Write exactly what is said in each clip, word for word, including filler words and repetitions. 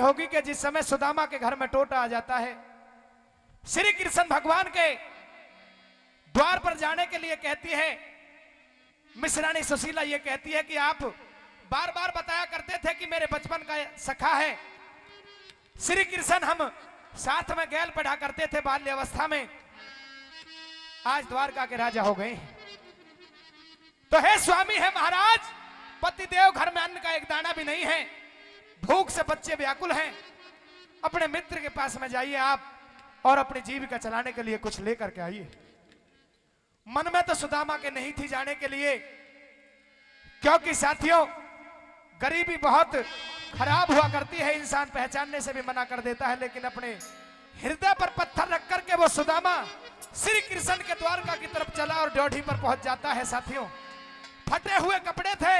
होगी कि जिस समय सुदामा के घर में टोटा आ जाता है, श्री कृष्ण भगवान के द्वार पर जाने के लिए कहती है, मिश्रानी सुशीला ये कहती है कि आप बार बार बताया करते थे कि मेरे बचपन का सखा है श्री कृष्ण, हम साथ में गैल पढ़ा करते थे बाल्यावस्था में, आज द्वारका के राजा हो गए हैं। तो हे स्वामी, हे महाराज, पतिदेव घर में अन्न का एक दाना भी नहीं है, भूख से बच्चे व्याकुल हैं, अपने मित्र के पास में जाइए आप और अपनी जीविका चलाने के लिए कुछ लेकर के आइए। मन में तो सुदामा के नहीं थी जाने के लिए, क्योंकि साथियों, गरीबी बहुत खराब हुआ करती है, इंसान पहचानने से भी मना कर देता है, लेकिन अपने हृदय पर पत्थर रख करके वो सुदामा श्री कृष्ण के द्वारका की तरफ चला और ड्योढ़ी पर पहुंच जाता है। साथियों, फटे हुए कपड़े थे,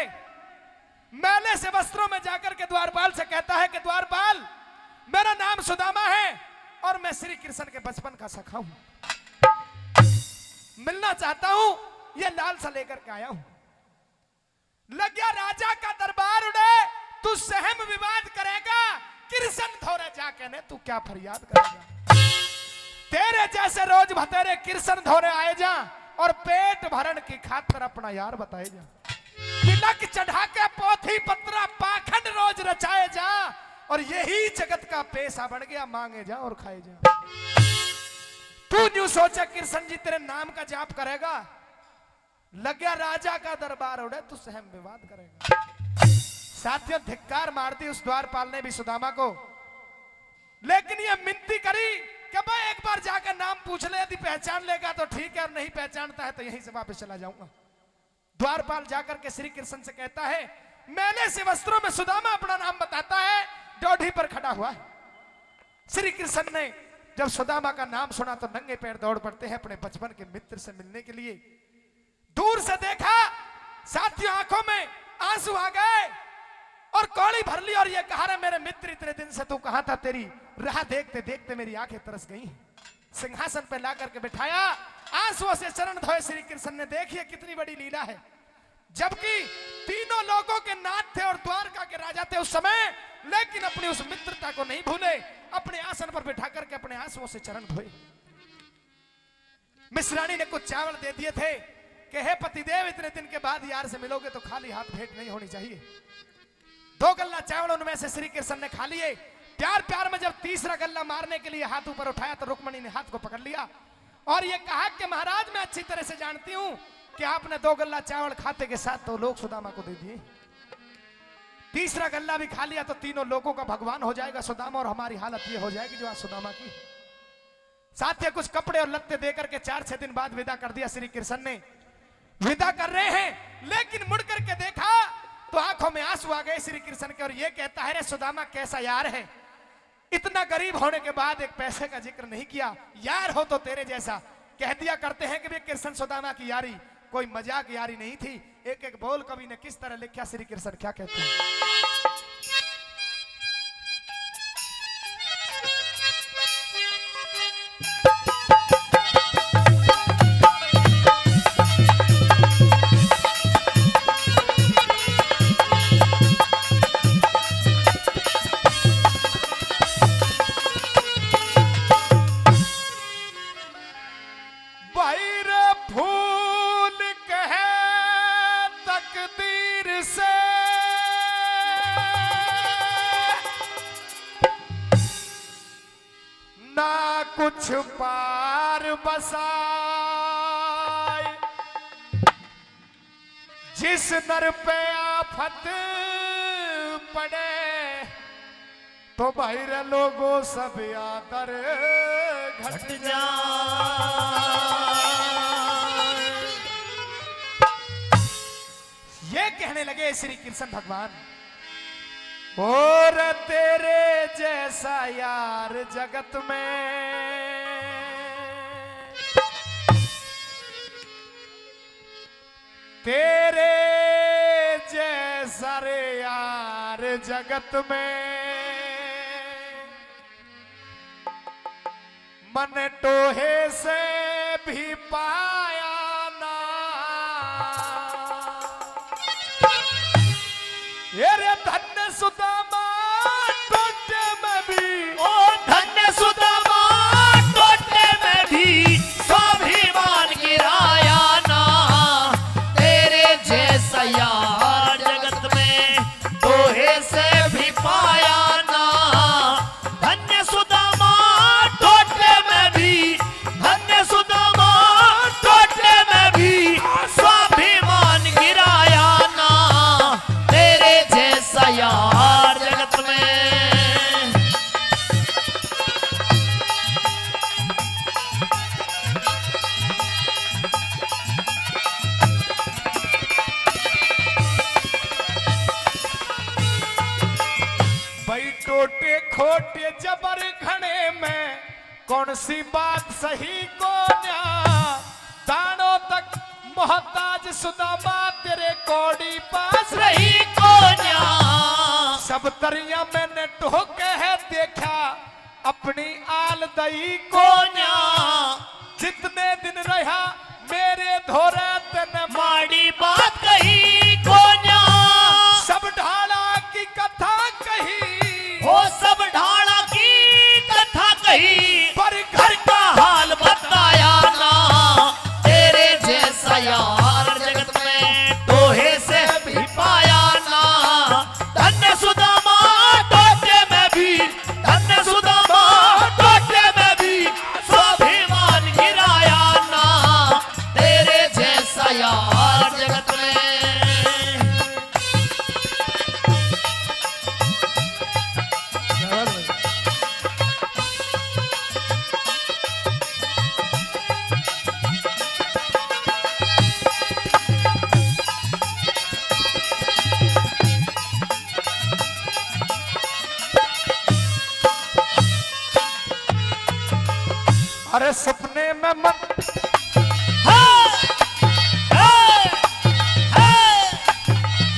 मैले से वस्त्रों में जाकर के द्वारपाल से कहता है कि द्वारपाल, मेरा नाम सुदामा है और मैं श्री कृष्ण के बचपन का सखा हूं, मिलना चाहता हूं, ये लालसा लेकर के आया हूं। लग्या राजा का दरबार उड़े, तू सहम विवाद करेगा, कृष्ण धोरे जाके ने तू क्या फरियाद करेगा? तेरे जैसे रोज भतेरे कृष्ण धोरे आए जा और पेट भरण की खातर अपना यार बताए जा। तिलक चढ़ा के पोथी पत्रा पाखंड रोज रचाए जा और यही जगत का पैसा बन गया, मांगे जा और खाए जा। तू न्यू सोचे कृष्ण जी तेरे नाम का जाप करेगा, लग्या राजा का दरबार उड़े, तू सहम विवाद करेगा। साथियों, धिक्कार मार दी उस द्वारपाल ने भी सुदामा को, लेकिन ये मिनती करी कि भाई एक बार जाकर नाम पूछ ले, यदि पहचान लेगा तो ठीक है और नहीं पहचानता है तो यहीं से वापस चला जाऊंगा। द्वारपाल जाकर के श्री कृष्ण से कहता है, मैले से वस्त्रों में सुदामा अपना नाम बताता है, ड्योढ़ी पर खड़ा हुआ है। श्री कृष्ण ने जब सुदामा का नाम सुना तो नंगे पैर दौड़ पड़ते हैं अपने बचपन के मित्र से मिलने के लिए। दूर से देखा, साथियों, आंखों में आंसू आ गए और कौली भर ली और ये कहा, रे मेरे मित्र, इतने दिन से तू कहां था? तेरी राह देखते देखते मेरी आंखें तरस गई। सिंहासन पे ला करके बिठाया, आंसुओं से चरण धोए श्री कृष्ण ने। देखिए कितनी बड़ी लीला है, जबकि तीनों लोगों के नाथ थे और द्वारका के राजा थे उस समय, लेकिन अपनी उस मित्रता को नहीं भूले, अपने आसन पर बिठा करके अपने आंसुओं से चरण धोए। मिश्रानी ने कुछ चावल दे दिए थे कि हे पतिदेव, इतने दिन के बाद यार से मिलोगे तो खाली हाथ भेंट नहीं होनी चाहिए। दो गल्ला चावल उनमें से श्री कृष्ण ने खा लिए। प्यार प्यार में जब तीसरा गल्ला मारने के लिए हाथ ऊपर उठाया तो रुक्मणी ने हाथ को पकड़ लिया और ये कहा कि महाराज, मैं अच्छी तरह से जानती हूं कि आपने दो गल्ला चावल खाते के साथ तो लोग सुदामा को दे दिए, तीसरा गल्ला भी खा लिया तो तीनों लोगों का भगवान हो जाएगा सुदामा और हमारी हालत ये हो जाएगी जो आज सुदामा की। साथियों, कुछ कपड़े और लत्ते दे करके चार छह दिन बाद विदा कर दिया श्री कृष्ण ने। विदा कर रहे हैं, लेकिन मुड़ करके देखा तो आंखों में आंसू आ गए श्री कृष्ण के और ये कहता है, रे सुदामा, कैसा यार है, इतना गरीब होने के बाद एक पैसे का जिक्र नहीं किया। यार हो तो तेरे जैसा। कह दिया करते हैं कि भी कृष्ण सुदामा की यारी कोई मजाक यारी नहीं थी। एक एक बोल कवि ने किस तरह लिखा, श्री कृष्ण क्या कहते हैं। भैर फूल कहे तकदीर से, ना कुछ पार बसाए। जिस नर पे आफत पड़े, तो भाई रे लोगो सब आदर घट जा। ये कहने लगे श्री कृष्ण भगवान, और तेरे जैसा यार जगत में, तेरे जैसा रे यार जगत में, मन टोहे से भी पाया ना। ये रे धन्य सुदामा टोटे खोटे खोटे जबर घणे में कौन सी बात सही कोन्या। दानों तक मोहताज सुदामा तेरे कौड़ी पास रही कोन्या। सब तरिया मैंने टोह के है देखा, अपनी आल दई कोन्या। जितने दिन रहा मेरे धोरे तने माड़ी बात कही कोन्या। सब ढाला की कथा कही, हो सब ढाला की कथा कही, पर घर का हाल बताया ना। तेरे जैसा यार जगत में दोहे से भी पाया ना। धन्य सुदामा टोटे में भी, धन्य सुदामा टोटे में भी स्वाभिमान गिराया ना। तेरे जैसा यार जगत में। अरे सपने में मन, हाँ, हाँ, हाँ,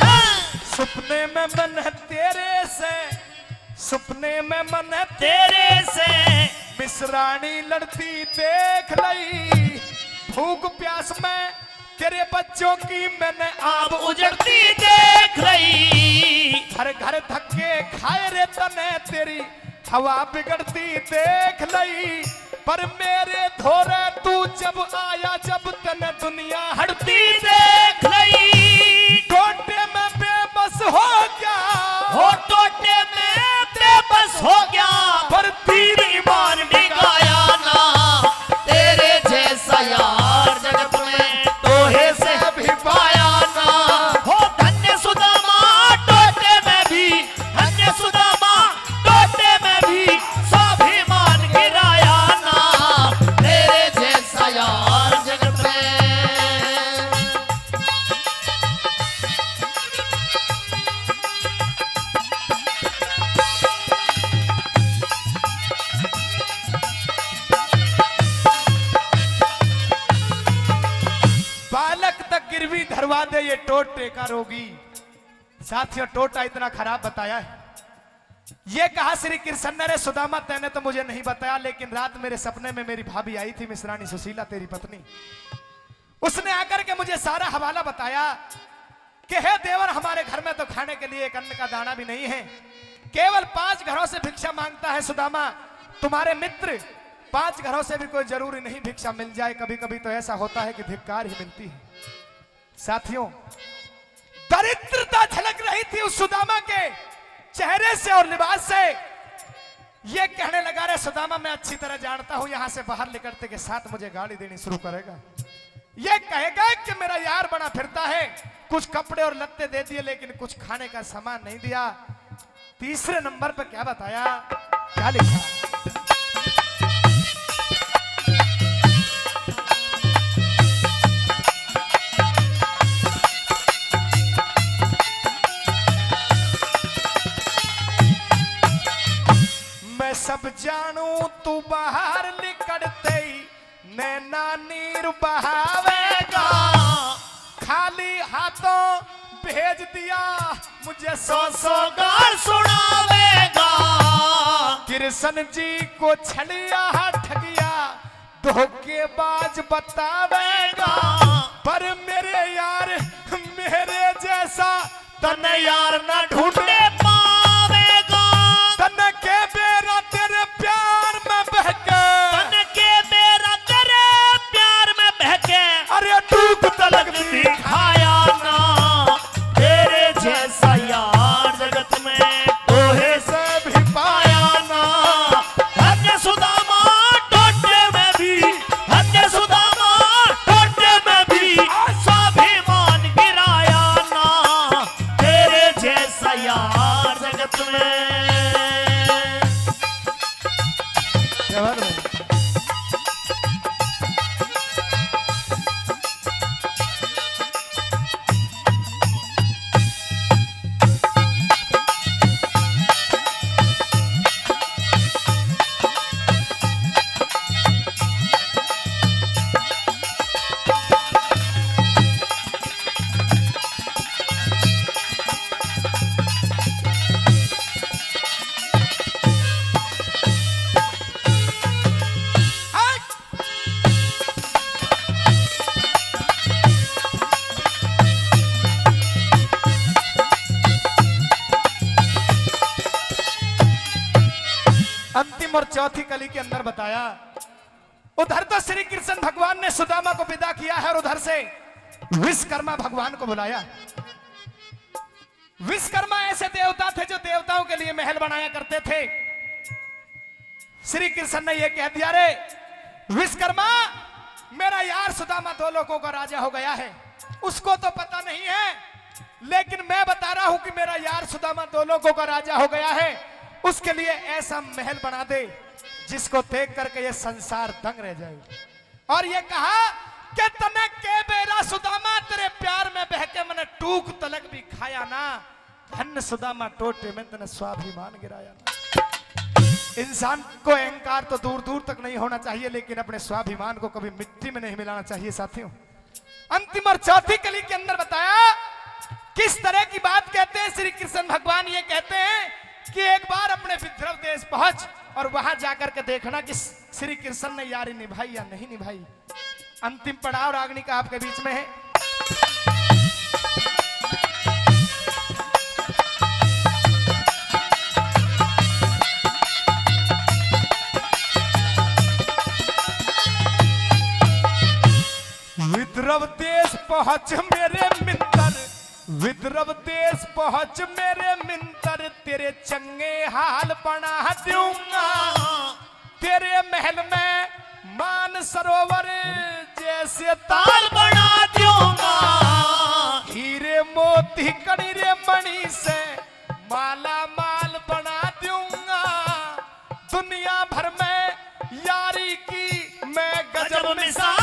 हाँ। सपने में मन तेरे से, सपने में मन तेरे से मिसरानी लड़ती देख लई। भूख प्यास में तेरे बच्चों की मैंने आब उजड़ती देख लई। हर घर धक्के खाए रे तने तेरी हवा बिगड़ती देख लई। पर मेरे धोरे तू जब आया, जब तने दुनिया हड़ती देख लई। टोटे में बेबस हो गया, हो टोटे में बेबस हो गया, पर तीर ईमान टिकाया ना। तेरे जैसा यार जगत में दोहे से भी पाया ना। हो धन्य सुदामा टोटे में भी, धन्य सुदामा टोटे में भी स्वाभिमान गिराया ना। तेरे जैसा यार जगत में। बालक तक गिरवी धरवा दे ये टोटे का रोगी। साथियों, टोटा इतना खराब बताया है। ये कहा श्री कृष्ण ने, "रे सुदामा, तैने तो मुझे नहीं बताया, लेकिन रात मेरे सपने में मेरी भाभी आई थी, मिसरानी सुशीला, तेरी पत्नी। उसने आकर के मुझे सारा हवाला बताया कि हे देवर, हमारे घर में तो खाने के लिए एक अन्न का दाना भी नहीं है, केवल पांच घरों से भिक्षा मांगता है सुदामा। तुम्हारे मित्र, पांच घरों से भी कोई जरूरी नहीं भिक्षा मिल जाए, कभी-कभी तो ऐसा होता है कि धिक्कार ही मिलती है।" साथियों, दरिद्रता झलक रही थी उस सुदामा के चेहरे से और लिबास से। ये कहने लगा, "रे सुदामा, मैं अच्छी तरह जानता हूं, यहां से बाहर निकलते के साथ मुझे गाली देनी शुरू करेगा। ये कहेगा कि मेरा यार बना फिरता है, कुछ कपड़े और लत्ते दे दिए, लेकिन कुछ खाने का सामान नहीं दिया।" तीसरे नंबर पे क्या बताया, क्या लिखा? मैं सब जानू तू बाहर निकलते ही नैना नीर बहावेगा, खाली हाथों भेज दिया मुझे सौ सौ गाल सुनावेगा। कृष्ण जी को छलिया ठगिया धोखेबाज बतावेगा, पर मेरे यार मेरे जैसा तन्ने यार ना ढूंढे पावेगा। तन्ने के बेरा तेरे प्यार में बहके, तन्ने के बेरा तेरे प्यार में बहके, अरे टूक तलक दिखाया ना। तेरे जैसा यार जगत में दोहे से भी पाया ना। धन्य सुदामा टोटे में भी, धन्य सुदामा टोटे में भी स्वाभिमान गिराया ना। तेरे जैसा यार अंतिम और चौथी कली के अंदर बताया, उधर तो श्री कृष्ण भगवान ने सुदामा को विदा किया है और उधर से विश्वकर्मा भगवान को बुलाया। विश्वकर्मा ऐसे देवता थे जो देवताओं के लिए महल बनाया करते थे। श्री कृष्ण ने यह कह दिया, "रे विश्वकर्मा, मेरा यार सुदामा दो लोगों का राजा हो गया है, उसको तो पता नहीं है, लेकिन मैं बता रहा हूं कि मेरा यार सुदामा दो लोगों का राजा हो गया है, उसके लिए ऐसा महल बना दे जिसको देख करके ये संसार दंग रह जाए।" और ये कहा कि "तने के बेरा सुदामा, तेरे प्यार में बह के मैंने टूक तलक भी खाया ना, धन सुदामा टोटे में तने स्वाभिमान गिराया ना।" इंसान को अहंकार तो दूर दूर तक नहीं होना चाहिए, लेकिन अपने स्वाभिमान को कभी मिट्टी में नहीं मिलाना चाहिए साथियों। अंतिम और चौथी कली के अंदर बताया किस तरह की बात कहते हैं श्री कृष्ण भगवान। ये कहते हैं कि एक बार अपने विदर्भ देश पहुंच और वहां जाकर के देखना कि श्री कृष्ण ने यारी निभाई या नहीं निभाई। अंतिम पड़ाव रागनी का आपके बीच में है। विदर्भ देश पहुंच मेरे मिंदर, विदर्भ देश पहुंच मेरे मिंदर, तेरे चंगे हाल बना दूंगा। तेरे महल में मान सरोवर जैसे ताल बना दूंगा। हीरे मोती कणी रे मणि से माला माल बना दूंगा। दुनिया भर में यारी की मैं गजब मिसाल